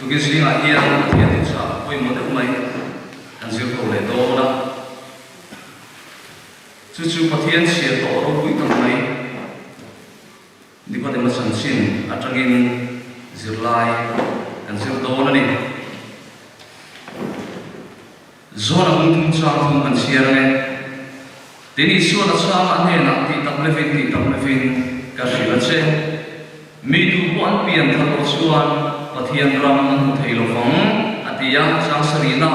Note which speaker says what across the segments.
Speaker 1: Tukin zingah hian Pathian thuchah pawimawh deuh mai kan zir tawh leh dawn a. Chu chu Pathian chhiar tawh ropui tak mai Nikodema chanchin atangin zirlai kan zir dawn a ni. Zawn a hung thum chang thum kan chhiar ang e. Tin Isuan a chhangah hnenah tih tak levin tih tak levin ka hrilh a che. Mi duh pawh an pian thar loh chuan Pathian ram an hmu thei lo vang, a ti a. Chang sarihna,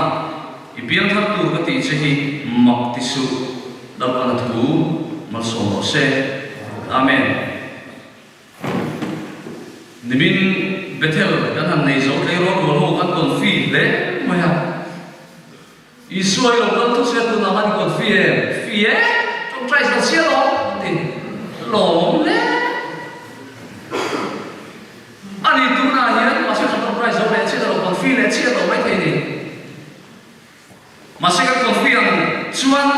Speaker 1: I pian thar tur ka tih che hi mak ti suh, Lalpan a thu malsawm rawh se. Amen. Nimin Bethel kan han nei zo tleirawl rual ho kan confi hle mai a. Isua i lo kal thu chhiat tunah khan i confi em? Fi e, tawngtai zo chiah lawm an ti lawm hle. Ani tunah hian mahse kan tawngtai zo leh chiah lo, confi leh chiah lo maithei ni. Mahse kan confi ang chuan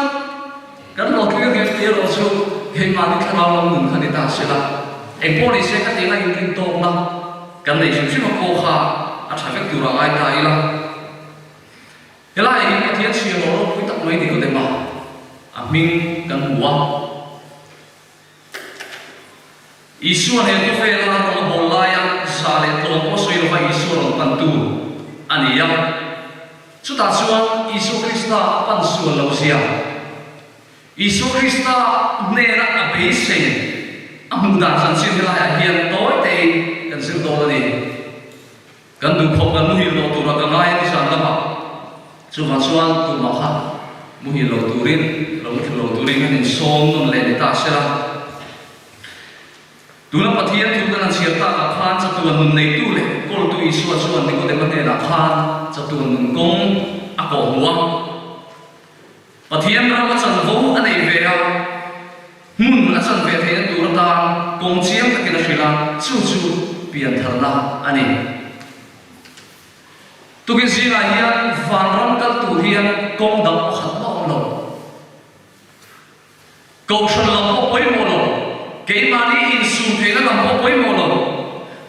Speaker 1: kan hlawhtling a tih erawh chu keimahni thlarau lam nun kha ni ta sela, engpawh ni se khatiang a inrin tawkna kan neih hrim hrim a pawh kha a tha vek tur a ngai ta ila. Helaiah hian Pathian chhiar rawh ropui tak mai Nikodema a hming kan hmu a. Isua nen khawvela rawng a bawl laia za leh tlawm pawh sawi lova Isua rawn pantu a ni a. Chutah chuan Isua Krista a pan sual lo zia, Isua Krista hnena a beisei a hmuh dan chanchin helaiah hian tawi tein kan zir dawn a ni. Kan duhkhawp kan muhil loh tura ka ngai a ni zan lamah. Chuvang chuan tumah kha muhil lo turin, lo muthlu lo turin kan insawm nawn leh ni ta sela. Tuna Pathian thu kan han chhiar takah khan chatuan nun neitu leh kawltu Isua chuan Nikodema hnenah khan chatuan nun kawng a kawh hmu a. Pathian rama chanvo a nei ve a, hmun a chan ve theihna tur atan kawng chiang takin a hrilh a, chu chu piantharna a ni. Tukin zingah hian vanram kal tur hian kawng dang pakhat mah a awm lo. Kohhran lam pawh pawimawh lo, keimahni insum theihna lam pawh pawimawh lo,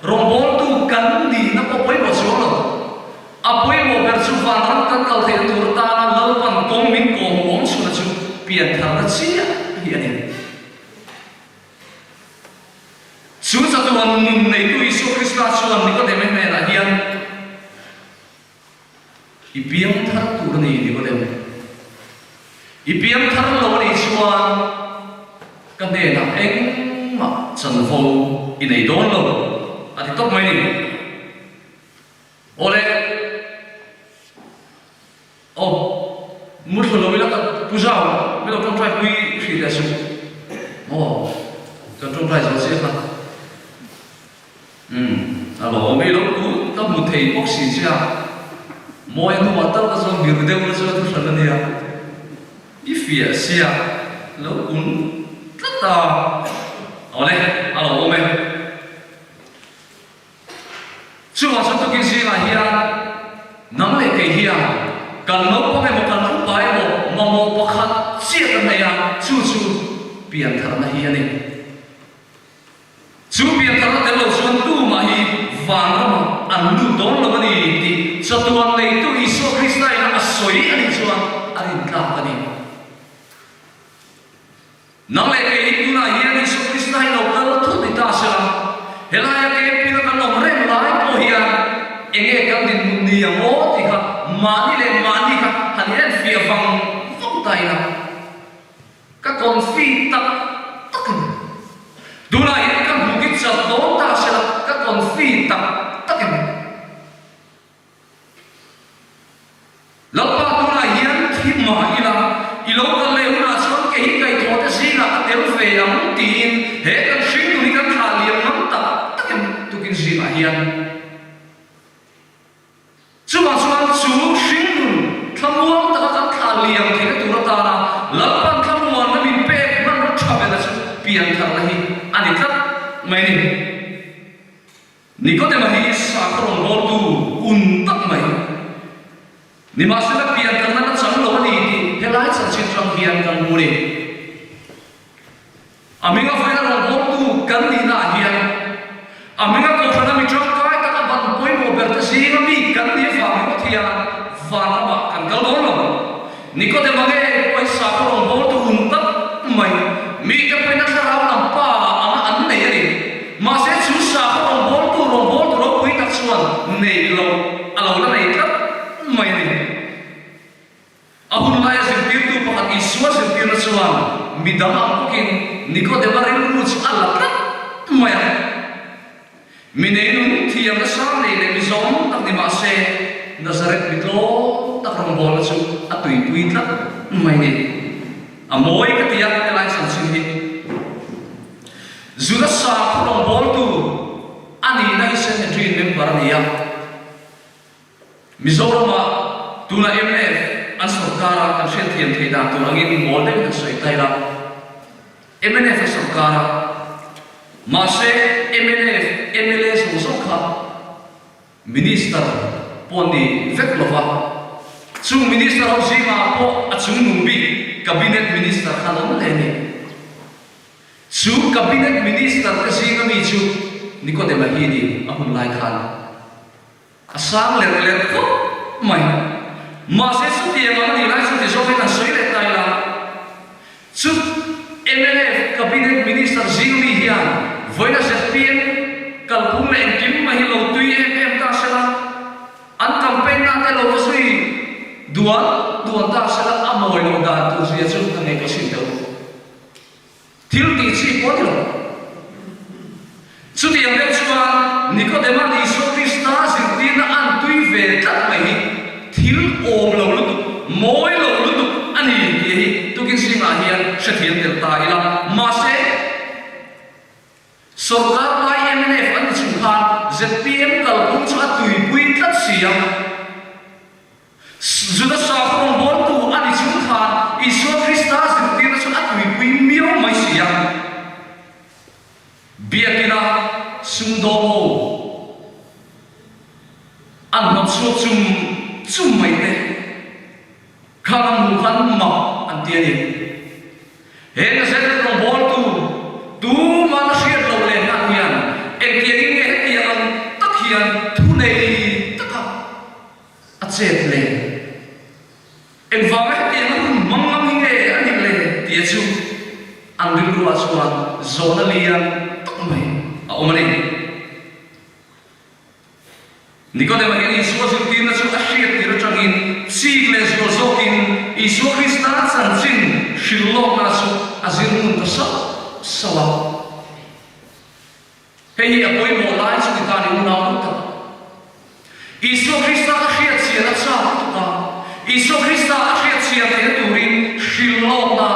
Speaker 1: rawngbawltu kan nihna pawh pawimawh chuang lo. A pawimawh ber chu vanram kan kal theihna tur atana Lalpan kawng min kawhhmuh awm chhuna chu piantharna chiah hi a ni. Chu chatuan nun neitu Isua Krista chuan Nikodeme hnenah hian, I piang thar tur a ni Nikodem. I piang thar lo a nih chuan ka hnenah engmah chanvo i nei dawn lo a ti tawp mai ni. Awle, aw, muthlu lo ila ka pu zau, min lo tawngtai pui hrih teh suh. Aw, kan tawngtai zo chiah kha. Umm, a lawm i lo ku ka hmu thei bawk si che a, mawi hnuah tal ka chuan mir deuh na chuan thu hran a nia, i fiah sia lo kun tlat a, awle a lo awm e. Chuvang chuan tukin zingah hian nang leh kei hian kan naupang emaw kan upa emaw mamawh pakhat chiah kan nei a, chu chu piantharna hi a ni. Chu pianthar a tel lo chuan tumah hi vanramah an lut dawn lo a ni tih chatuan neitu Isua Krista ina a sawi a nih chuan a rintlak a ni. Nang leh kei hi tunah hian Isua Krista hi lo kal thut ni ta sela, helaia kemping a kan awm reng lai pawh hian enge kan dinhmun ni ang aw tih kha mahni leh mahni kha han enfiah vang vang ta ila. Ka confi tak tak em? Tunah hian ka hmu ki chat dawn ta sela ka confi tak tak em? Lalpa tunah hian thi mah ila i lo kal leh hunah chuan kei hi kaihthawh te zingah ka tel ve ang tiin he kan hringnun hi kan thlah liam ngam tak tak em tukin zingah hian? Chuvang chuan chu hringnun thlamuang taka kan thlah liam theihna tur atana Lalpan thlamuanna min pek hmanraw tha bela chu piantharna hi a ni tlat mai ni. Nikodema hi sakhaw rawngbawltu un tak mai nimahsela piantharna la chang lo a ni tih helai chanchin tang hian kan hmu ni. A hminga vawiina rawngbawltu kan nihnaah hian a hminga kohhrana mi tangkai taka ban pawimawh ber. berte zinga mi kan nih avang ringawt hian vanramah kan kal dawn lo. Nikodema nge pawisa ka rawngbawltu un tak mai, mite pawhin a thlarau lam pa anga an nei a ni. Mahse chu sakhaw rawngbawltu rawngbawltu ropui tak chuan neih loh a lo la nei tlat mai a ni. A hun laia zirtirtu pakhat Isua zirtirna chuan mi dang ang bawkin Nikodema rilru chu a la tlat mai a. Mi neinung thiamna sang nei leh mi zawm tak ni mah se, Nazareth mi tlawm tak rawngbawlna chu a tuipui tlat mai ni. A mawi ka ti a, helai chanchin hi. Juda sakhaw rawngbawltu a nihna hi Sanhedrin member a ni a. Mizoramah tuna mnf an sorkar a kan hriatthiam theih dan tur angin mawl deuhin han sawi ta ila. Mnf a sorkar a, mahse mnf mla zawng zawng kha Minister pawh an ni vek lo va, chung Minister ho zingah pawh a chungnung bik Cabinet Minister kha an awm hle a ni. Chu Cabinet Minister te zinga mi chu Nikodema hi ni a hun lai khan. A sang lerh lerh khawp mai. Mahse chutiang ang a nih lai chu ti zawkin han sawi leh ta ila, chu mnf Cabinet Minister zing mi hian vawiina zpm kalphung leh engkim mai hi lo tui em em ta sela, an campaign na te lo va zui duan duan ta sela a mawi loh dan tur zia chu ka ngaihtuah chhin deuh. Thil tih chi pawh a ni lo. Chutiang deuh chuan Nikodema'n Isua Krista zirtirna an tui ve tlat mai hi thil awm lo lutuk, mawi lo lutuk a ni tih hi tukin zingah hian hrethiam tel ta ila. Mahse, sorkar lai mnf an ni chung khan zpm kalphung chu a tuipui tlat si a. Juda sakhaw rawngbawltu a ni chung khan Isua Krista zirtirna chu a tuipui miau mai si a. Biakina sumdawng ho an hnawtchhuak chum chum mai te khan an hmuh khan mak an ti a ni. He Nazareth rawngbawltu tuman a hriat loh leh hnan hian engtiangin nge hetiang ang tak hian thunei taka A chet le. Engvanga hetiang a hun hmang ngam hi nge a nih le tia chu an rilruah chuan zawhna lian tak mai a awm a ni. Nikodema hian Isua zirtirna chu a hriat tir atangin chik leh zual zawkin Isua Krista chanchin hrilh lawkna chu a zir ngun ta sauh sauh a. Hei hi a pawimawh lai chu ti ta ni unau duh tak. Isua Krista a hriat chian a chak lutuk a, Isua Krista a hriat chian theihna turin hrilhlawkna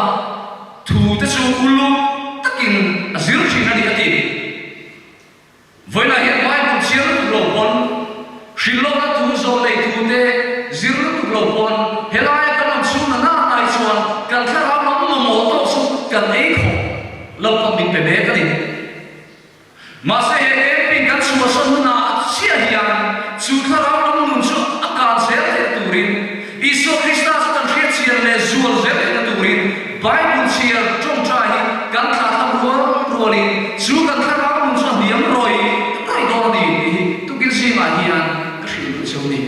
Speaker 1: thu te chu uluk takin a zir thin a ni a ti. Vawiinah hian Bible chhiar lutuk lo pawn, hrilhlawkna thu zawn nei thu te zir lutuk lo pawn helaia kan awm chhung na nâ chuan kan thlarau lam mamawh tawk chu kan ei khawp. Lalpa min pe mek a ni. Mahse he camping kan chhuahsan hunah chiah hian chu thlarau lam nun chu a kal zel theih turin, Isua Krista chu kan hriatchian leh zual zel theihna turin Bible chhiar tawngtai hi kan thlahthlam rual rualin chu kan thlarau nun chu a hniam rawih rawih dawn a ni tih hi tukin zingah hian ka hrilh duh cheu a ni.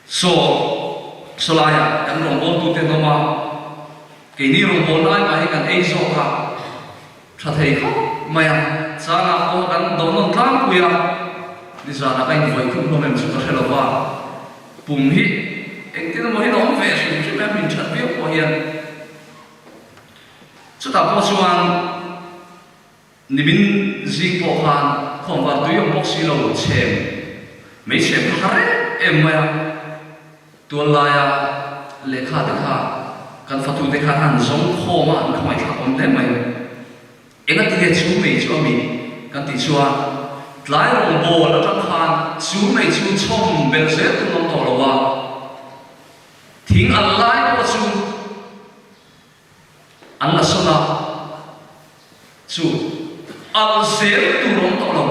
Speaker 1: Saw, sawlaiah kan rawngbawltute an awm a, keini rawngbawlna ai mah hi kan ei zawk a, tha thei khawp mai a, changah pawh kan do nawn tlangpui a, nizanah ka invawi khum hlawm em chu ka hre lo va, pum hi engtin emaw hian a awm ve hrim hrim a, min that viau pawh hian chutah pawh chuan. Nimin zing pawh khan khawmvar tui awm bawk si lo chhem mei chhem kha har em em mai a, tual laia lehkha te kha kan fatute khan an zawng khawm a, an khawngaih thlak awm hle mai. Engatinge chu mei chu a mit kan tih chuan tlai rawngbawl atang khan chu mei chu chhawm belh zel tum awm tawh lo a, thing al lai pawh chu An la sawn a, chu alh zel tur awm tawh lo.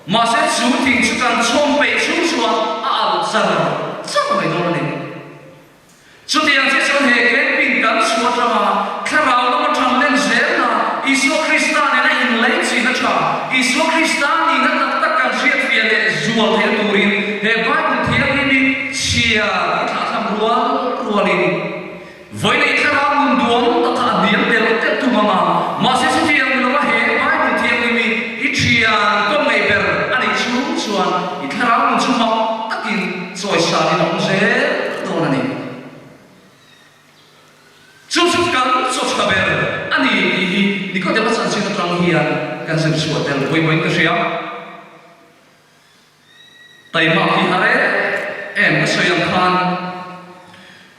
Speaker 1: Mahse chu thing chu kan chhawm peih chhung chuan a alh char char mai dawn a ni. Chutiang che chuan he camping kan chhuah atanga thlarau lama than len zelna Isua Krista nena inlei chin a tha. Isua Krista. Krista nihna tak tak kan hriatfiah leh zual theihna turin he Bible Thianghlim hi chhiar i thlahthlam rual rualin Vawiin i thlarau nun duang tak kha a hniam tel tel thung ang a, mahse chutiang ni lova he Bible Thianghlim hi i thian kawm ngei ber a nih chhung chuan i thlarau nun chu mak takin chawisanin a awm zel dawn a ni. Chu chu kan chaw tha ber a ni tih hi Nikodema chanchin atang hian kan zir chhuah tel pawimawhin ka hria. Taimak hi a reh em ka sawi ang khan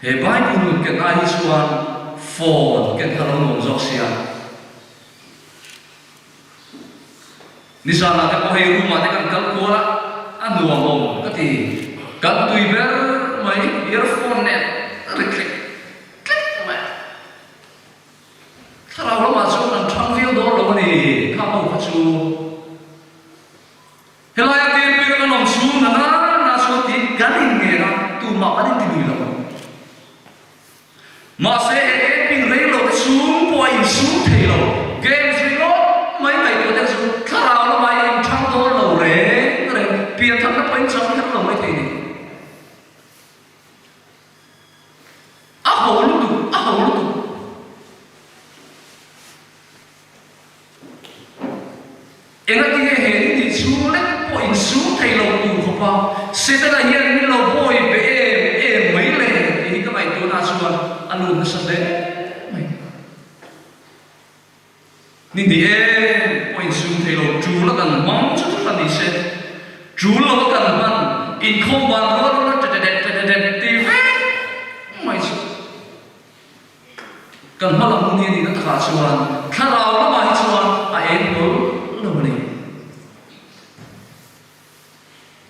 Speaker 1: he Bible ken ai hi chuan phone ken kha lo nuam zawk sia. Nizanah te pawh hei room ah te kan kal kual a, a nuam awm ka ti. Kan tui ber mai earphone nen ri tlek tlek mai a. Thlarau lamah chuan kan thang viau dawn lo a ni kha ho kha chu. Helaia camping a kan awm chhung na na na chuan tiin kan inngen a, tumah kan inti lui lo. Mahse he camping rei lo te chhung pawh a insum thei lo. Games ringawt mai ngaihtuah te chu thlarau lamah i inthang dawn lo reng reng, piantharna pawh in chang kher lo mai thei ni. A ho lutuk, a ho lutuk. Engatinge he ni tih chhung lek pawh insum thei lo tur khawpa Setana hian min lo bawi be em em mai le tih hi ka ngaihtuahna chuan a lut nasa hle mai. Ni hnih em pawh insum thei lo tul a kan hmang chu chu hran ni se, tul lo a kan hman inkhawm van rual rual a ṭeṭedet ṭeṭedet ti vek mai chu. Kan hma lam hun hi a nihna takah chuan thlarau lamah hi chuan a eng hlawl lo a ni.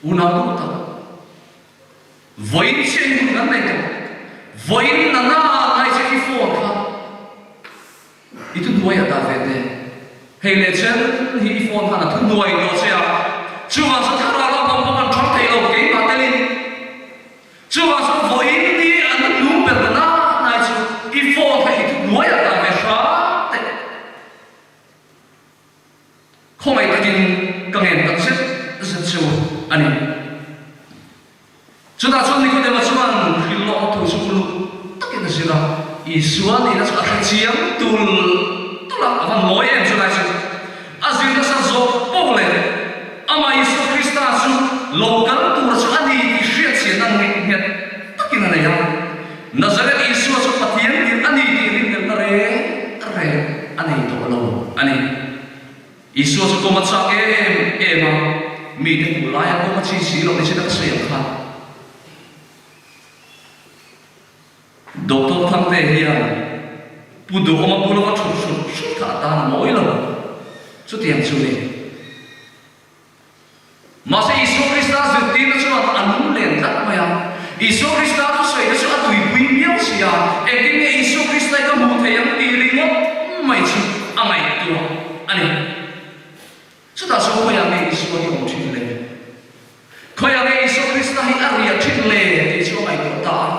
Speaker 1: Unau duh tak, vawiin chiah hi hun kan nei tawh. Vawiin na na ngai che i phone kha i thuhnuai a dah ve teh. Hei leh chen hi i phone khan a thuhnuai tawh che a, chuvang chuan thlarau lam pawh kan thang thei lo keimah telin. Chuvang chuan vawiin ni an hnung ber na nai chu i phone kha i thuhnuai ah dah ve hram teh. Khawngaih takin ka ngen tak zet zet chu a ni. Chutah chuan Nikodema chuan hrilhlawkna thu chu uluk takin a zir a, Isua nihna chu a hre chiang tul tul a, a van mawi em chulai chu. A zir nasa zawk poh leh amah Isua Krista chu lo kal tura chu a ni tih hriatchianna nghet takin a nei a. Nazareth Isua chu Pathian tirh a ni tih rinhlelhna reng reng a nei tawh lo a ni. Isua chu kawm a chak em em a, mite hmuh laia kawm a chi si loh ni chin a ka sawi ang khan. Doctor Thangte hian Pu Duhawma bula va thut hrut hrut kha a tan a mawi lo. Chutiang chu ni. Mahse Isua Krista zirtirna chuan a lung len tlat mai a. Isua Krista thusawi te chu a tuipui miau si a, engtin nge Isua Krista hi ka hmuh theih ang tih ringawt mai chu a ngaihtuah a ni. Chutah chuan khawiah nge Isua hi awm thin le? Khawiah nge Isua Krista hi a riah thin le? tih chu a ngaihtuah ta a.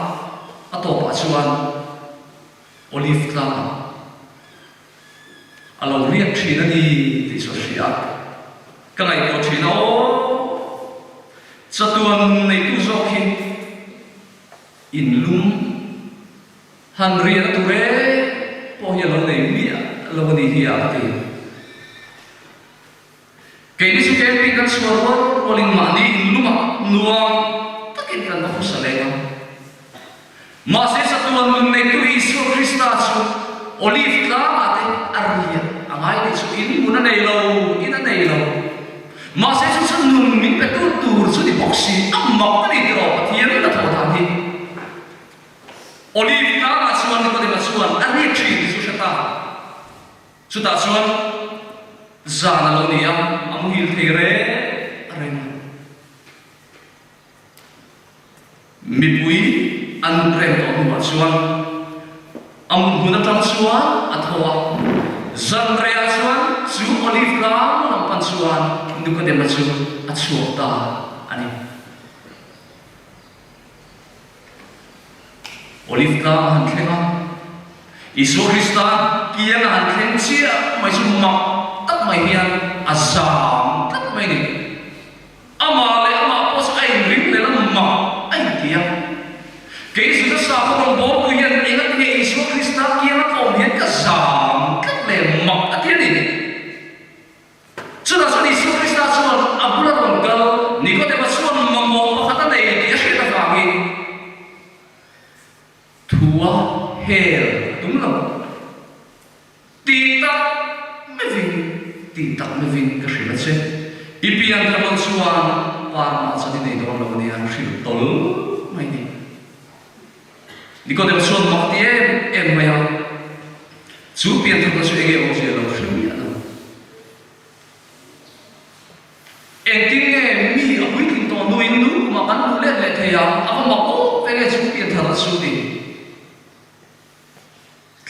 Speaker 1: A tawpah chuan Olive tlangah a lo riak thin a ni tih chu a hria a. Ka ngaihtuah thin a, aw, chatuan nun neitu zawk hi inlum Han riahna tur e pawh hi a lo nei miah lo a ni hi a ka ti. Keini chu camping kan chhuah rual rualin mahni inlumah nuam takin kan va hrusa leng a. Mahse chatuan nun neitu Isua Krista chu Olive tlangah te a riah a ngai tih chu in hmun a nei lo, in a nei lo. Mahse chu chu nun min petu tur chu ni bawk si, a mak a ni tiraw Pathian hnathawh dan hi. Olive tlangah chuan Nikodema chuan a riak thin tih chu hre ta. Chutah chuan zan a lo ni a, a muhil thei reng reng a. Mipui an reng tawh hnuah chuan a mut hmun atang chuan a tho a. Zan reiah chuan chu Olive tlang lam pan chuan Nikodema chu a chhuak ta a ni. Olive tlang a han thleng a, Isua Krista kiang a han thleng chiah mai chu mak tak mai hian a. a zam tlat mai a ni. Amah leh amah pawh chu a inring leh la mak a inti a. Kei Juda sakhaw rawngbawltu hian engatinge Isua Krista kianga ka awm hian ka zam tlat leh mak a ti a ni. Chutah chuan Isua Krista chuan a bula rawn kal Nikodema chuan mamawh pakhat a nei tih a hriat avangin thua hel a tum lo. Ti tak mevin, ti tak mevin ka hrilh a che. I pian thar lo chuan parmah chuan i nei dawn lo a nia, hrilh tawl mai ni. Nikodem chuan mak ti em em mai a, chu pian tharna chu enge awmzia lo hre miah lo. Engtin nge mi a puitling tawh hnuin nu kumah kan luh let leh thei a, a va mak awk enge chu pian tharna chu ti.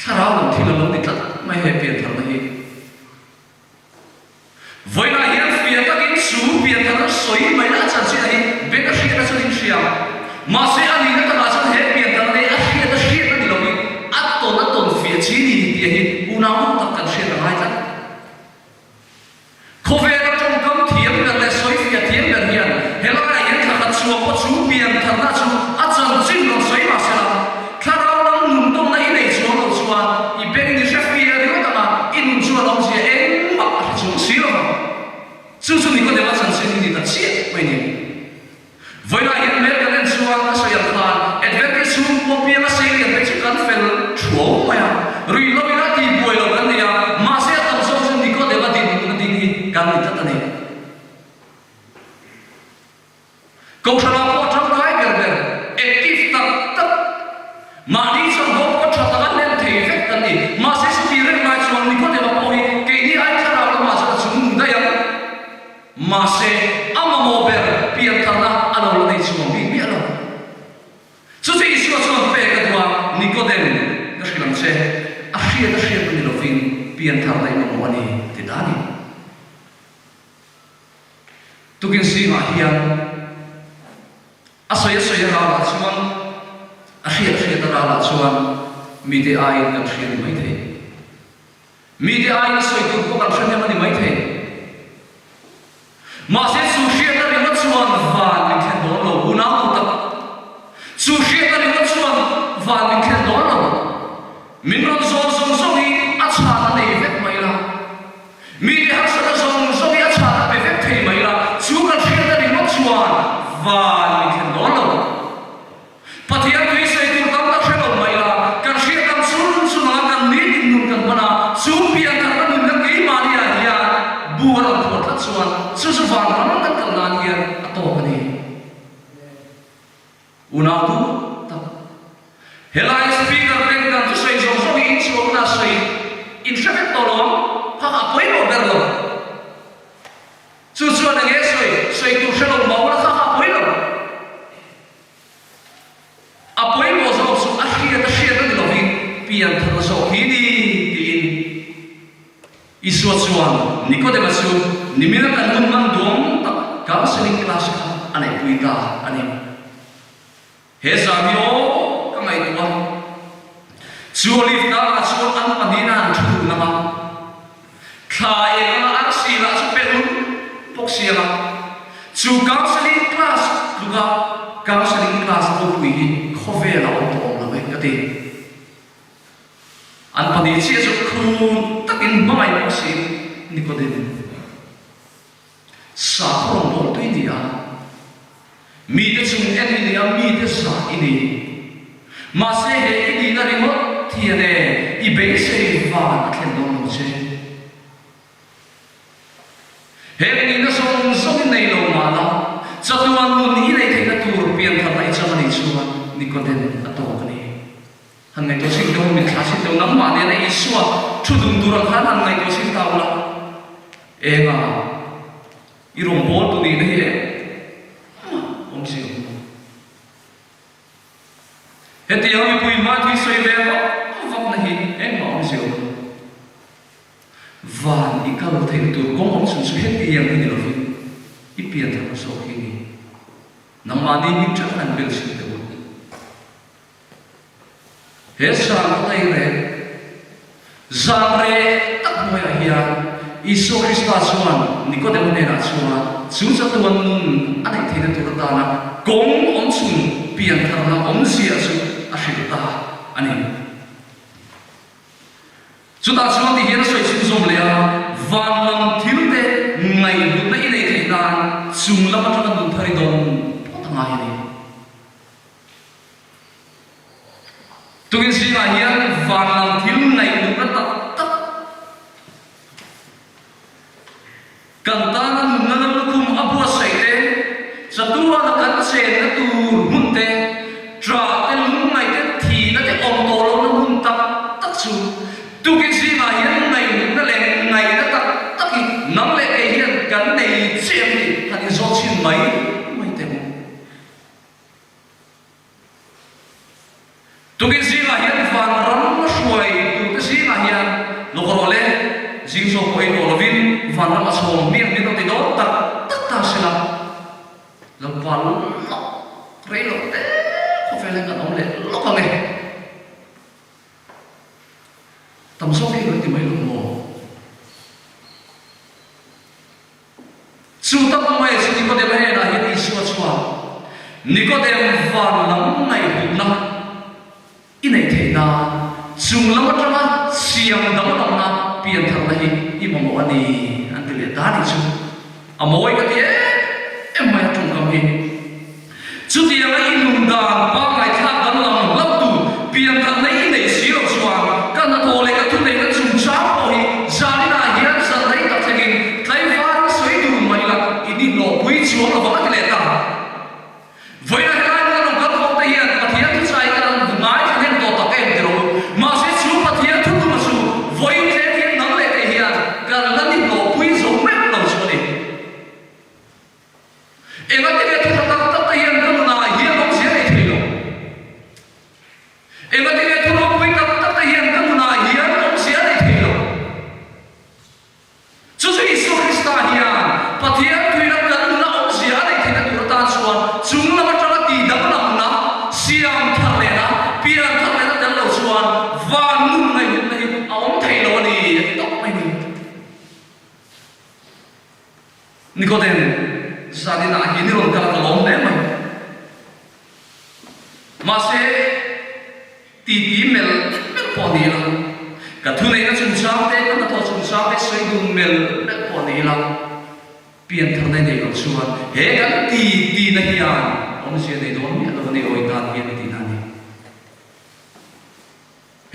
Speaker 1: Thlarau lam thil a lo ni tlat mai he piantharna hi. Vawiinah hian fiah takin chu piantharna sawi mai la a chanchin hi beng a hriatna chuan in hria. Mahse a nihna takah chuan he piantharna hi a hriat a hriatna ni lovin a tawn a tawn fiah chi ni tih hi unau duh tak kan hriat a ngai tlat. Khawvela tawngkam thiam ber leh sawifiah thiam ber hian helaiah hian thla khat chhuah pawh chu pian thatna chu a chanchin rawn sawi mah se la, thlarau lam nun tawnna i nei chuang lo chuan i beng ni hre fiah ringawt anga i nun chuan awmzia engmah a hre chuang si lo vang. Chu chu Nikodema chanchin hi ni ta chiah mai ni. Vawiinah hian hmel kan en chuan ka sawi ang khan Adventist chhungkua pianga sei lian phei chu kan fel thuau mai a, ruih lo ila tih buai lo kan nei a, mahse a tam zawk chu Nikodema dinhmun a ding hi kan ni tlat a ni. Kohhranah pawh tangkai ber ber, active tak tak, mahni chuan ho pawh tha taka hlen thei vek kan ni. Mahse chuti reng lai chuan Nikodema pawh hi keini ai thlarau lamah chuan a chungnung daih ang. Mahse, a mamawh ber piantharna a lo la nei chuang bik miah lo. Chuti Isua chuan pek a duh a, Nikodem, ka hrilh ang che, a hriat a hriat a ni lovin piantharna i mamawh a ni, a ti ta a ni. Tukin zingah hian a sawi a sawi a ralah chuan, a hriat a hriat a ralah chuan mite aiin kan hria ni maithei. Mite aiin sawi tur pawh kan hre hnem a ni maithei. Mahse chu hriatna ringawt chuan van min thlen dawn lo, unau duh tak. Chu hriatna ringawt chuan van min thlen dawn lo. Min rawn zawn zawng zawng hi a chhan a nei vek mai la. Mite harsatna zawng zawng hi a chhan a pe vek thei mai la. Chu kan hriatna ringawt chuan van min thlen dawn lo. Pathian tui sawi tur tam tak hre lo mai la, kan hriat ang chun chun anga kan nitin nun kan hman a, chu pian tharna nun kha keimahni ah hian bu a rawn phuah tlat chuan chu chu vanram kan kal nan hian a tawk a ni. Unau duh tak, helai speaker ten kan thusawi zawng zawng hi inchhuahna sawi in hre vek tawh lo ang, kha kha a pawimawh ber lo. Chu chuan enge sawi sawi tur hre lo mau la kha kha a pawi lo. A pawimawh zawk chu a hriat a hriat a ni lovin pian tharna zawk hi ni tiin Isua chuan Nikodema chu nimina kan hun hman duang tak counselling class kha a neihpui ta a ni. He zan hi aw ka ngaihtuah a, chu Olive tlangah chuan an pahnihna an thu dun ang a, thla eng anga arsi lah chu pe un bawk si ang a, chu counselling class tluka counselling class ropui hi khawvel a awm tawh awm lo e ka ti. An pahnih chiah chu khun takin hmangaih bawk siin Nikodem. Sakhaw rawngbawltu i ni a, mite chung en i ni a, mite zah i ni. Mahse he i nihna ringawt hian e i beisei van a thlen dawn lo che. Heng nihna zawng zawng i nei lo mah la, chatuan nun i neih theihna tur piantharna i chang a nih chuan Nikodem a tawk a ni. Han ngaihtuah chhin deuh a, mitthla chhin deuh nangmah nena Isua thu dun tur ang khan han ngaihtuah chhin ta ula. Enga i rawngbawltu nihna hi engmah awmzia awm lo. Hetiang mipui hma thui sawi ve vak vakna hi engmah awmzia awm lo. Van i kal theihna tur kawng awm chhun chu hetiang hi ni lovin i piantharna zawk hi ni. Nangmahni hming ṭeuh han bel chhin teh u. He zan kawt ei reng, zan reh tak hnuaiah hian. Isua Krista chuan Nikodema hnenah chuan chu chatuan nun a neih theihna tur atana kawng awmchhun piantharna awmzia chu a hrilh ta a ni. Chutah chuan ti hian a sawi chhunzawm leh a, Van lam thilte ngaihhlutna i neih theih nan chung lam atanga nun thar i dawn phawt a ngai a ni. Tukin zingah hian van lam thil ngaihhlutna tak tak Kan tana nunna lam lukhum a buatsaih te, chatuana kan chenna tur hmun te, ṭah te, lungngaih te, thihna te awm tawh lohna hmun tak tak chu tukin zingah hian ngaihhlutna leh ngaihna tak tak hi nang leh kei hian kan nei chiah em tih han inzawt chhin mai mai teh u. Tukin zingah hian vanram hruai turte zingah hian lawk rawh le, zing zawk pawh ei tawh lovin vanram a chhawm hmiang min rawn ti dawn tak tak ta se la, Lalpa lawk rei loh te khawvel hian kan awm leh lawk ang e. Tam zawk hi kan ti mai lo maw? Chu tak mai chu Nikodem hnenah hian Isua chuan, Nikodem van lam ngaihhutna i neih theih nan chung lam atanga siam danglamna piantharna hi i mamawh a ni, an ti leh ta a nih chu. A mawi ka ti em em mai a tawngkam hi. Chutianga i nun dan pangngai thlak danglam hlauh tu piantharna i nei si loh chuan ka hnathawh leh ka thuneihna chungchang pawh hi zaninah hian zan rei tak thlengin tlaivarin sawi dun mah ila i ni hlawhpui chuang lovang a ti leh ta. Vawiin helai hmuna rawn kal khawm te hian Pathian thuchai kan an ngaithla hnem tawh tak em ti rawh u. Mahse chu Pathian thutuma chu vawiin tlem hian nang leh kei hian kan la ni hlawhpui zo meuh lo chu a ni. Engati nge thu tha tak tak te hian ka nunah hian awmzia nei thei lo? Engati nge thu ropui tak tak te hian ka nunah hian awmzia nei thei lo? Chu chu Isua Krista hian Pathian thuina kan nuna awmzia a neih theihna tur atan chuan chung lam atanga tih danglamna, siam thar lehna, pian thar lehna tel lo chuan van nun ngaihhutna hi a awm thei lo a ni a ti tawp mai ni. Nikodem, Zaninah hi ni rawn kal a ka lawm hle mai. Mahse, titi melh melh pawh ni ila, ka thuneihna chungchang te, ka hnathawh chungchang te sawi dun melh melh pawh ni ila, piantharna i neih loh chuan he kan titina hian awmzia nei dawn miah lo a ni awi tan hian i tihna a ni.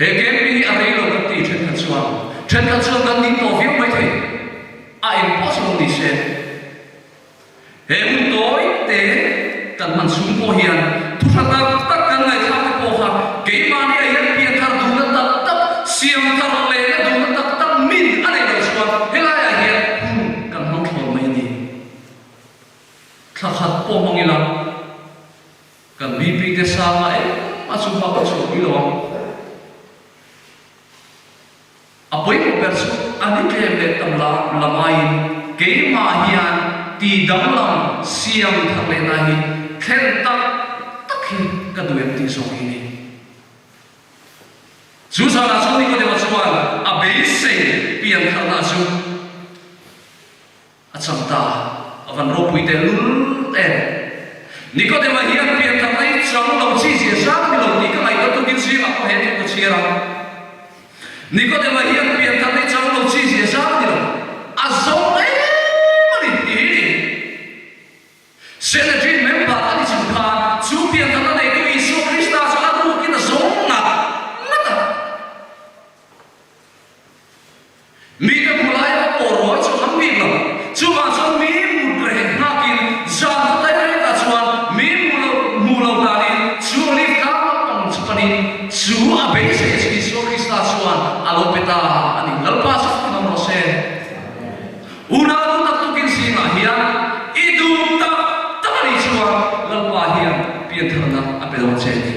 Speaker 1: He camping hi a rei lo kan ti thenkhat chuan thenkhat chuan kan ning tawh viau mai thei a eng pawh chu lo ni se. He hun tawi te kan hman chhung pawh hian thu tha tak tak kan ngaihthlak te pawh kha keimahni ah hian pianthar duhna tak tak, siam thar lehna duhna tak tak min a neih loh chuan helai ah hian hun kan hmang thlawn mai a ni. Thla khat pawh hmang ila. Kan BP te sanga engmah chu hma kan chhuahpui lo ang. A pawimawh ber chu a ni tlem leh tam la lam aiin keimah hian ti danglam siam thar lehna hi thlen tak tak hi ka duh em tih zawk hi ni. Chu zanah chuan Nikodema chuan a beisei piantharna chu A chang ta, a van ropui teh lul em. Nikodema hian piantharna hi chang lo chi zia zang ni lo tih ka ngaihtuah tukin zingah pawh he thu ka chhiar a. Nikodema hian piantharna hi chang lo chi zia zang ni lo, a zawng em a ni tih hi ni. Sanhedrin member a ni chung khan chu piantharna neitu Isua Krista chu a rukin a zawng ngat ngat a. Mite hmu lai a pawh rual chu an bik lo. Chuvang chuan mi mut reh nghakin zan khaw tlai rekah chuan mi hmu lo hmu lo danin chu Olive tlang lampang chu panin chu a beisei chu Isua Krista chuan a lo pe ta a ni. Lalpa chu fakin awm rawh se. Unau duh tak tukin zingah hian i duh tak tak a nih chuan Lalpa hian piantharna a pe dawn che a ni.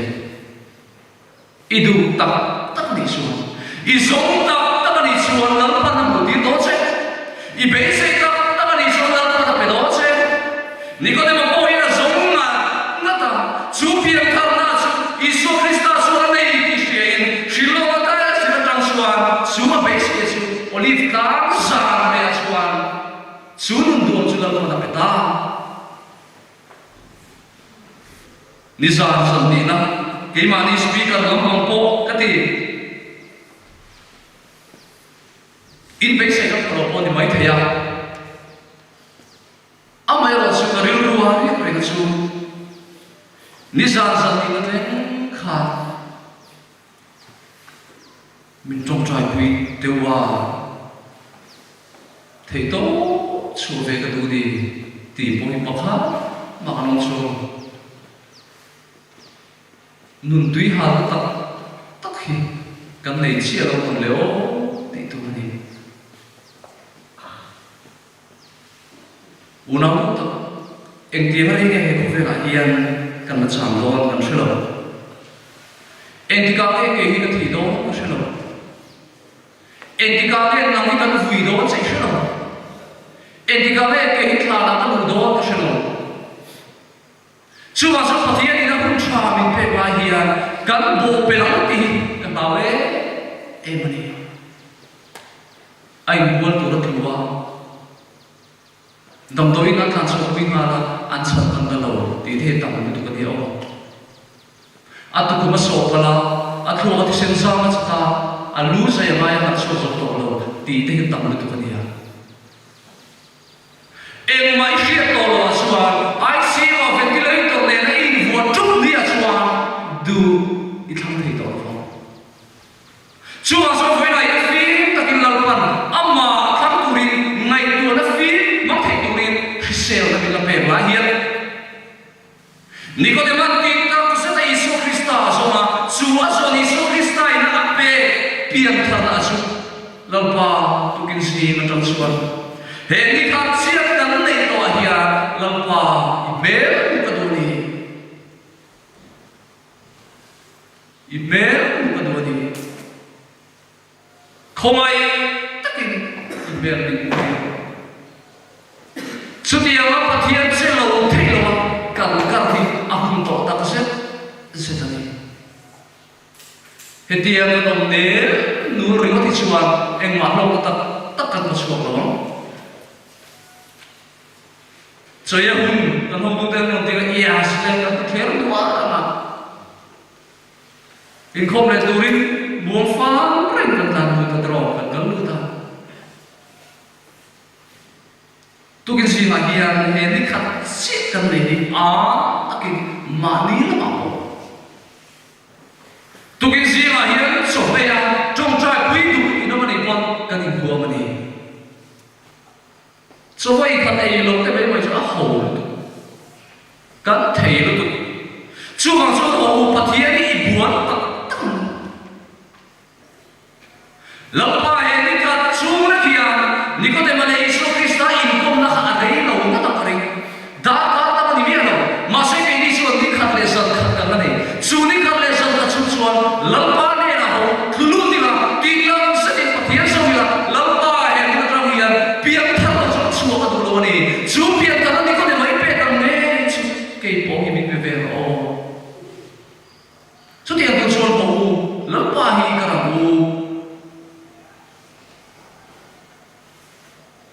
Speaker 1: I duh tak tak a nih chuan, i zawng tak tak a nih chuan Lalpan a hmuh tir dawn che. I beisei tak tak a nih chuan Lalpan a pe dawn che. Nikodema pawhin a zawng ngat ngat a, chu piantharna chu Isua Krista chuan a nei tih hriain Hrilhlawma tlai a zir atang chuan chu a beisei chu Olive tlang zan mai a. ta. Nizan zanhnihna keimahni speaker lampang pawh ka ti. In beisei ka pha lo pawh ni maithei a. Amaherawh chu ka rilru a riak reng chu nizan zanhnihna thleng khan min tawngtaipui deuh a, theih tawp chhuah ve ka duh ni tih pawh hi pakhat mah an awm chuang lo. Nun tui halna tak tak hi kan nei chiah lo ang le aw tih tur a ni. Unau duh tak, engtiang a rei nge he khawvelah hian kan la cham dawn kan hre lo. Engtikah nge kei hi ka thih dawn ka hre lo. Engtikah nge nang hi kan vui dawn che i hre lo. Engtikah nge kei hi thlanah ka luh dawn ka hre lo. Chuvang chuan Pathian in a hun tha min pek lai hian kan bawhpelh ang tih hi ka hlau em em a ni. A inbual tur a tlu a, damdawiin an tlan chhuak pui nghal a, an chhan an la lo tih te hi tam lutuk a nia aw. A tukhum a sawh palh a, a thluak a thisen zam a chat a, a lu zai a ngai a harh chhuak zawk tawh lo tih te hi tam lutuk a nia. Engmah i hriat tawh loh ah chuan ICU ah ventilator nen a invuah ṭup ni ah chuan duh i thlang thei tawh lo vang. Chuvang chuan vawiinah hian fim takin Lalpan amah thlang turin ngaihtuahna fim hmang thei turin hriselna min la pek lai hian Nikodema'n tih tak zeta Isua Krista a zawm a, chu a zawn Isua Krista in a pek piantharna a chu Lalpa tukin zing atang chuan he ni kha chiat kan neih tawhah hian Lalpa i hmel hmuh ka duh a ni. I hmel hmuh ka duh a ni. Khawngaih takin i hmel min hmuh tir. Chutianga Pathian che lo theih lo a kan kar hi a hun tawh tak zet zet a ni. Hetiang kan awm nel nul ringawt hi chuan engmah hlawkna tak tak kan hmu chhuak lo ang. Chawia hun kan hotute an rawn tir a, Yes, leng kan ti thler duah ang a. Inkhawm leh turin muang fang reng kan tlan lut a, tiraw kan kal lut a. Tukin zingah hian he ni khat chiah kan nei hi ang takin mahni lamah pawh Tukin zingah hian chawhmeh a tawngtai pui duh in awm a nih pawn kan inhuam a ni. Chawei khat ei lo te mai mai chu a ho lutuk. Kan thei lutuk. Chuvang chuan haw u Pathian hi i buan tak tak ang. Lalpa he ni khat chung lek hian Nikodema leh Isua Krista inkawmna kha a rei lo ngawt ang ka ring. Darkar tam a ni miah lo. Mahse keini chuan ni khat leh zan khat kan la nei. Chu ni khat leh zan khat chung chuan Lalpa hnenah ho tlu lut ila, tihlam zetin Pathian zawk ila, Lalpa he hmun atang hian pianthar lo chu a chhuak a duh lo a ni. Chu pianthar a Nikodema i pek ang ngei chu kei pawh hi min pe ve rawh aw. Chutiang tur chuan pawh u, Lalpa hi ka ram u.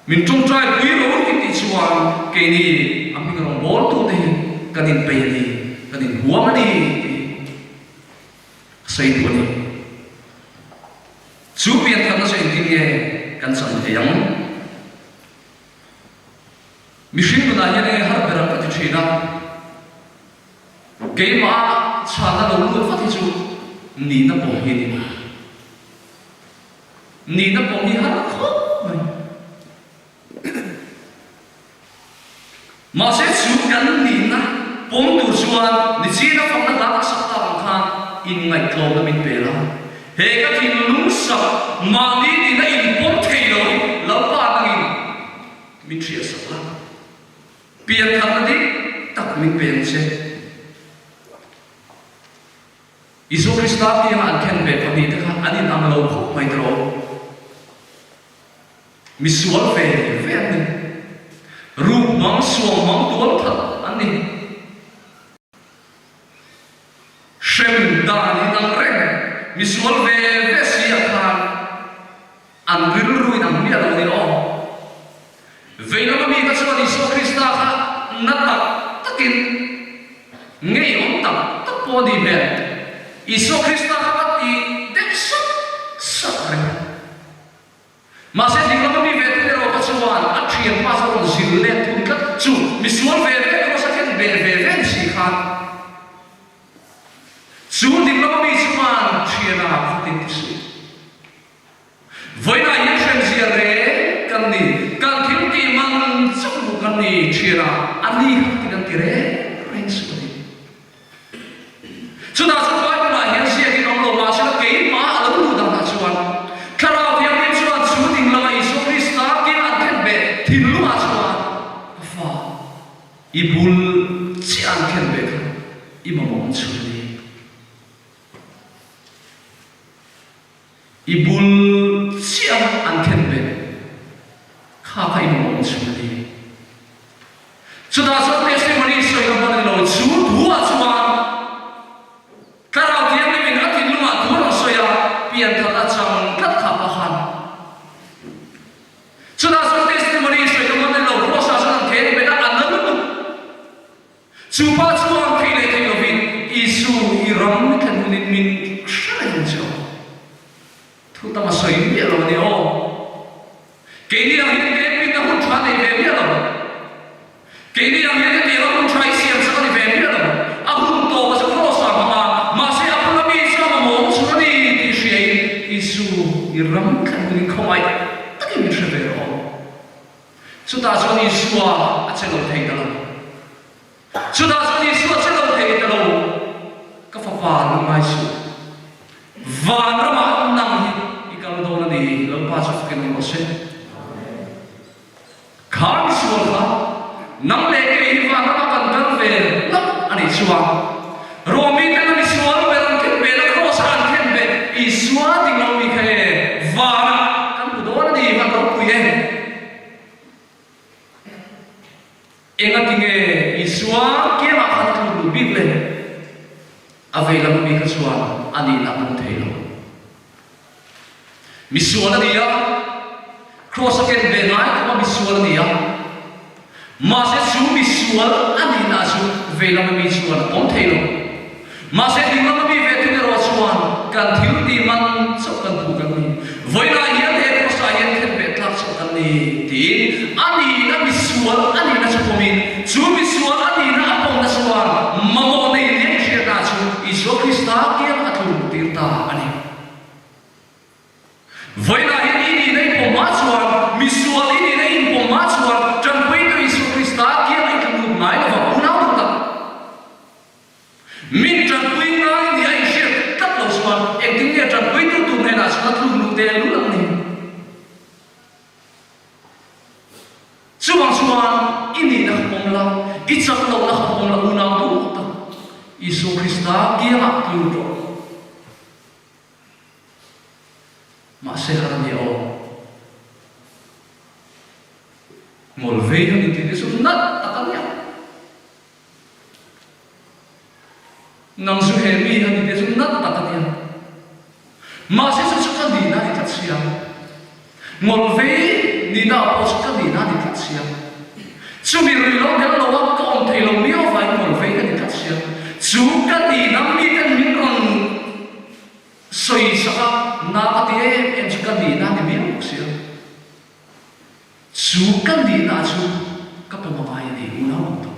Speaker 1: Min ṭawngṭai pui ro in tih chuan keini a hming rawngbawltute hi kan inpei a ni, kan inhuam a ni tih a sawi duh a ni. Chu piantharna chu engtin nge kan chan thei ang? Mihring nunah hian enge har ber ang ka ti ṭhin a, keimah chhanna lo lut vat hi chu nihna pawm hi a ni. Nihna pawm hi har khawp mai. Mahse chu kan nihna pawm tur chuan nichina fakna hla ka sak tak ang khan inngaihtlawmna min pe la. He ka thinlung sak mahni nihna inpawm thei lo hi Lalpa nangin min hriatsak la. Piantharna dik tak min pe ang che. Isua Krista pianga an khen ve pahnihte kha an inang lo khawp mai tawh. Misual ve ve an ni. Ruk hmang, suang hmang tual that an ni. Hrem dan inang reng, misual ve ve si ah khan an rilru inang miah lo a ni aw. Vei lama mi kha chuan Isua Krista kha. zetin ngeiawm tak tak pawh a nih hmel. Isua Krista kha ka ti deuh sap sap reng a. Mahse ding lama mi ve thung erawh kha chuan a thianpa chu a rawn zil let thung tlat chu misual ve ve kraws a khen beh ve ve ni si khan chu ding lama mi chuan thiana khatin ti suh. Vawiinah hian hremzia reng kan ni, kan thil tih man chauh hmuh kan ni thin a, a ni kha ti kan ti reng reng suh a ni. Chutah chuan Bible-ah hian ziakin awm lo mahsela keimah a lo luh danah chuan Thlarau Thianghlim chuan chu ding lama Isua Krista keng an khen beh thinlungah chuan ka fa i bul chiah an khen beh kha i mamawh an chhun a ni. I bul chiah an khen beh kha kha i mamawh chhun a ni. Chutah chuan testimony sawi ka hman a ni lo, chu thu ah chuan Thlarau Thianghlimin a thinlungah thu a rawn sawi a, pianthat a chang tlat kha pa khan. Chutah chuan testimony sawi ka hman a ni lo, Kross ah chuan an khen bet a, a na lutuk. Chu pa chuan thei leh thei lovin Isu i ram ni thlen hunin min hre reng ang che aw. Thu tam a sawi miah lo a ni aw. Keini ang hian camping a hun tha nei ve miah lo. Keini ang hian hetiang a hun tha i siam sak a ni ve miah lo. A hun tawp a chu Kross ah hmang a, mahse a bula mi chu a mamawm chhun a ni tih hriain Isu i ram thlen hunin khawngaih takin min hre ve rawh aw. Chutah chuan Isua a che lo thei ta lo. Chutah chuan Isua a che lo thei ta lo. Ka fapa lungngai suh. Van ramah nang hi i kal dawn a ni. Lalpa chu fakin awm rawh se. Kha misual kha nang leh kei hi van ramah kan kal ve hlauh a nih chuan Romi ten a misual ber an khen ve la Kraws ah an khen ve Isua ding lo mi kha e vanah kan hmu dawn a ni van ropui e. Engati nge Isua kiangah khan a tluk duh bik le? A vei lam ami kha chuan a nihna a pawm thei lo. Misual a ni a, Kraws a ken ve ngai khawpa misual a ni a. Mahse chu misual a nihna chu vei lam ami chuan a pawm thei lo. Mahse ding lam ami ve thung erawh chuan kan thil tih man chauh kan hmuh kan ni. Vawiinah hian he Kraws ah hian khen beh tlak chauh kan ni tiin a nihna misual a nihna chu pawmin chu misual a nihna a pawmna chuan mamawh nei leh hriatna chu Isua Krista kiang a tluk tir ta a ni. Vawiinah hian i nihna i pawm hma chuan, misual i nihna i inpawm hma chuan, Ṭanpuitu Isua Krista kiang i tlu lut ngai lo vang, unau duh tak. Min ṭanpui ngai nia i hriat tlat lo chuan engtin nge ṭanpuitu tur hnenah chuan a tluk luh teh lul ang ni? Chuvang chuan i nihna kha pawm la, i chak lohna kha pawm la, unau duh tak Isua Krista kiangah tlu rawh. Mahse har a ni aw. Ngawl vei han inti te chu nalh tak a nia. Nang chu he mi han inti chu nalh tak a nia. Mahse chu chu ka nihna ni tlat sia. Ngawl vei nihna ah pawh chu ka nihna ni tlat sia. Chumi rui lo tel lo a ka awm thei lo miau vangin ngawl vei ka ni tlat sia. Chu ka nihna miten min rawn Sawi sak a, na ka ti em em chu ka nihna a ni miau bawk sia. Chu ka nihna chu ka pawm a ngai a ni, unau ang tawh.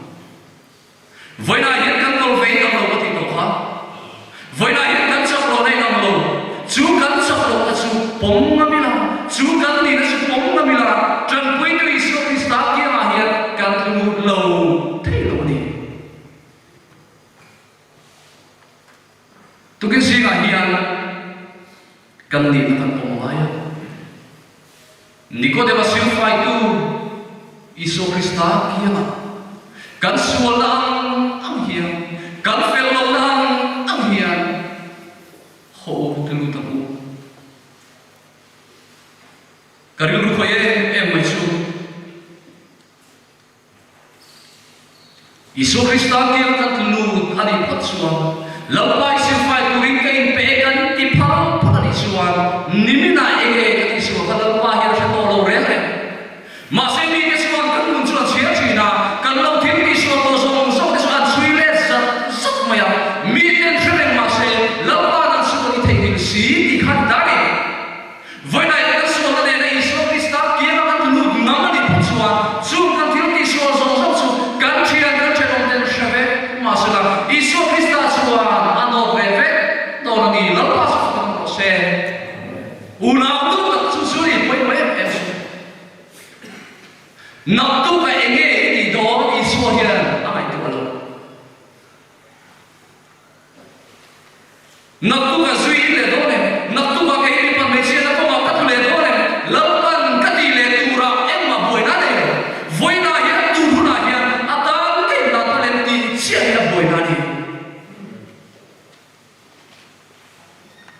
Speaker 1: Vawiinah hian kan nawl ve inang lo ka tih tawh kha. Vawiinah hian kan chak lohna inang lo. Chu kan chak lohna chu pawm ngam ila, chu kan nihna chu pawm ngam ila, Ṭanpuitu Isua Krista kiangah hian kan tlu lut lo thei lo a ni. Tukin zingah hian kan nihna kan pawm ngai a. Nikodema silfaitu Isua Krista kiangah kan sualna ang ang hian, kan fel lohna ang ang hian haw u ti lut ang u. Ka rilru khawih em em mai chu. Isua Krista kiang kan tlu lut a nih phawt chuan, Lalpa i silfai turin ka inpe e kan ti phal phawt a nih chuan, niminah eng nge ka tih sual kha Lalpa hian a hre tawh lo reng reng. Mahse mite chuan kan nun chu an chhiar thin a, kan lo thil tih sual tawh zawng zawng te chu.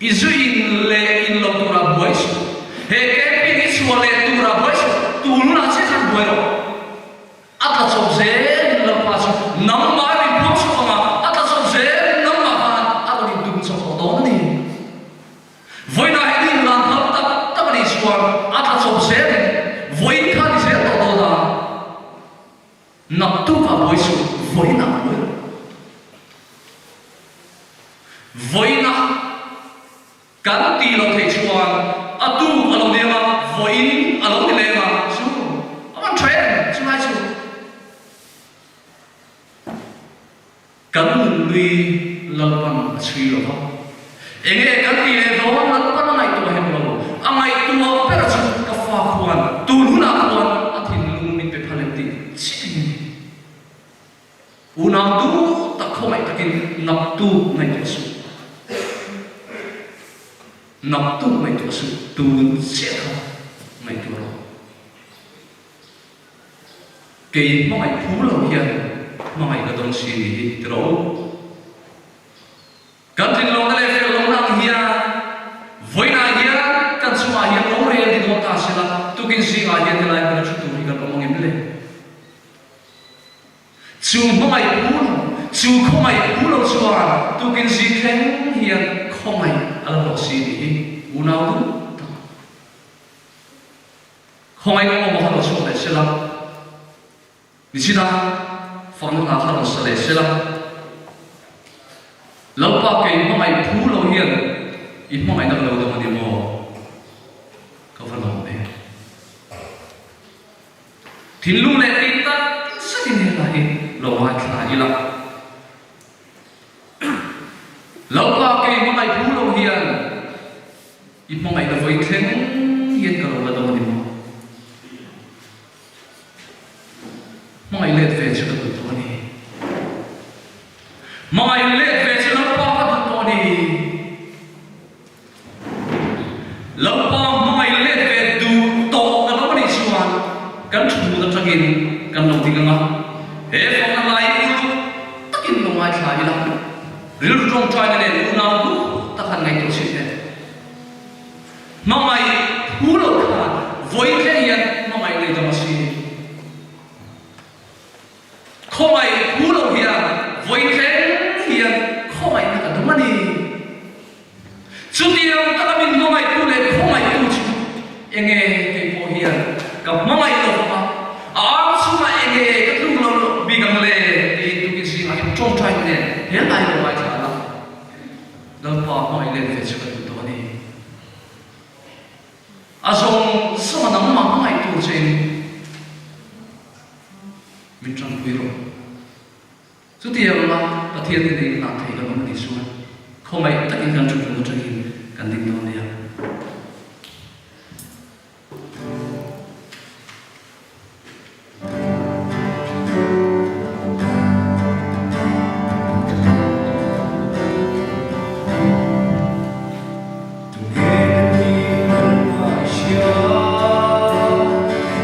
Speaker 1: I zu in leh in lo turah buai suh. He camping i chhuah leh turah buai suh. Tun hunah chiah khan buai rawh. A tla chawp zel in Lalpa chu nangmah a rawn puang chhuak ang a, a tla chawp zel in nangmah khan a rawn intum chawp tawh dawn a ni. Vawiinah hian i inlan phal tak tak a nih chuan a tla chawp zel in vawiin kha ni zel tawh dawn a. Naktukah buai suh, vawiinah buai rawh. Vawiinah kan tih loh theih chuan a tuk a lo ni ang a, vawiin a lo ni leng a, chu a van tha em chulai chu kan nunhlui Lalpan a chhui lo va, enge kan tih leh dawn Lalpan a ngaihtuah hek lo, a ngaihtuah ber chu ka fa khuan tun hunah khuan a thinlung min pe phal em tih chiah in a ni. Unau duh tak khawngaih takin naktuk ngaihtuah suh. Naktuk ngaihtuah suh, tun chiah kha ngaihtuah rawh. Kei hmangaih phu lo hian hmangaih ka dawn si ni hi ti rawh u. Kan tlinlohna leh fellohna ang hian vawiinah hian kan chungah hian rorel ni dawn ta sela, tukin zingah hian helai hmuna thu tur hi kan awm ang em le? Chu hmangaih phu lo, chu khawngaih phu lo chuan tukin zing thleng hian khawngaih a la hlawh si tih hi unau duh tak khawngaih awm a kha lo chhuak leh sela, nichina fakna hla kha rawn sa leh sela, Lalpa kei hmangaih phu lo hian i hmangaihna ka lo dawng a ni maw? Ka va lawm em. Thinlung leh tih tak zetin he hla hi lo ngaithla ila. Lalpa kei hmangaih phu lo hian i hmangaihna vawi thleng hian ka lo la dawn a ni maw? Hmangaih let ve chu ka duh tawh a ni. Hmangaih let ve chu Lalpa ka duh tawh a ni. Lalpa hmangaih let ve duh tawh ka lo nih chuan kan thut atangin kan lo ding ang a, he fakna lai uluk takin lo ngaithla ila, rilru tawngtaina nen unau duh tak han ngaihtuah chhin teh. Hmangaih phu lo khan vawi thleng hian hmangaih nei dam a si. Khawngaih phu lo hian vawi thleng hian khawngaihna ka dawng a ni. Chutiang taka min hmangaihtu leh khawngaihtu chu enge kei pawh hian ka hmangaih lo vang a, a ang chungah enge ka tluk lo loh bik ang le tiin tukin zingah hian tawngtai nen he lai lo ngaithla la, Lalpa hmangaih let ve chu ka duh tawh a ni. A zawng zawng a nangmah hmangaihtu chein min tanpui rawh. Chutiang anga Pathian nen in hlan thei kan awm a nih chuan khawngaih takin kan thutlung atangin kan ding dawn nia.
Speaker 2: Tunge ka tih Lalpa i hria,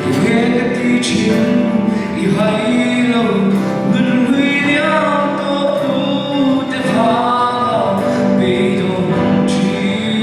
Speaker 2: tunge ka tih thin i hai lo, nunhlui liam tawh u te vanga beidawn thin.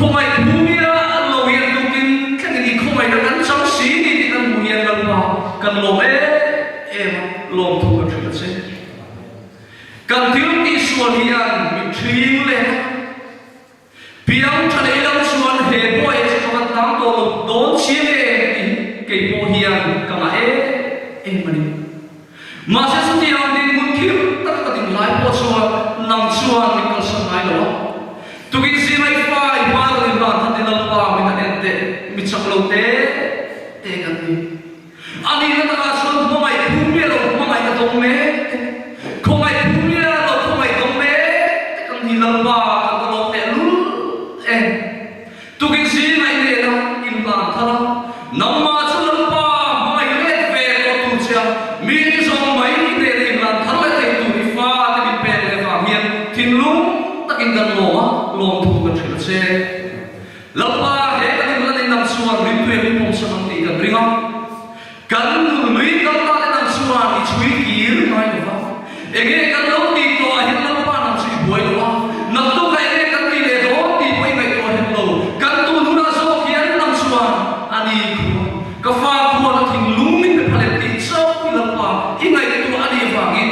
Speaker 1: Khawngaih hmu miah lo hian tukin thlengin i khawngaihna kan chang si ni tih kan hmuh hian Lalpa kan lawm em em a, lawmthu kan hrilh a che. Kan thil tihsual hian min ṭhing leh a. Piang ṭha leh lo chuan he buai chu ka van tang tawh lo dawn chiang em tih kei pawh hian ka ngah em em a ni. Mahse chutiang dinhmun thil tak ka ding lai pawh chuan nang chuan min kalsan ngai lo a. Tukin zinga i fa i hma lo in van khat i Lalpa min han en teh, mi chak lo te te kan ni. A nihna takah chuan hmangaih phu miah lo hmangaih ka dawng mek te, khawngaih phu miah lo khawngaih dawng mek te kan ni Lalpa kan va lawm teh lul e. Tukin zinga i nena inhlan thar a, nangmah chu Lalpa hmangaih let ve tawh tur che a, mi ni zawng mai i nena inhlan thar leh thei tur i fate min pek leh vang hian thinlung takin kan lawm a, lawmthu kan hrilh a che. Lalpa he kan inlan inang chuan rintu em in pawmsak ang tih kan ring a, kan nunui kalta te nang chuan i chhui kir ngai lo va, enge kan lo tih tawh ah hian Lalpa nang chu i buai lo a, naktuk ah enge kan tih leh dawn tih pawh i ngaihtuah hek lo, kan tun hunah zawk hian nang chuan a ni khua, ka fa khuan a thinlung min pe phalem tih chauh hi Lalpa i ngaihtuah a nih vangin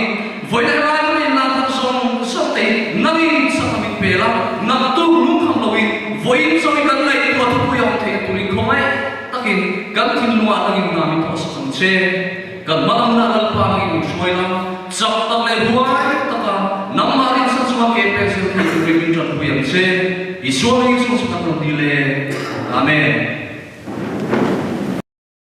Speaker 1: Vawiin helai hmun inlan khat zawng zawng te hi nangin chak a min pel a, naktuk lungkham loin vawiin chaw hi kan ngaihtuah thupui a awm theih turin khawngaih takin kan thinlungah nangin hna min thawhsak ang che. Kan hma lamna Lalpa nangin min hruai la, chak tak leh huai taka nangmah rinchhan chunga ke pek zel thei turin min tanpui ang che. Isua hmingin chung chu kan rawn dil e. Amen.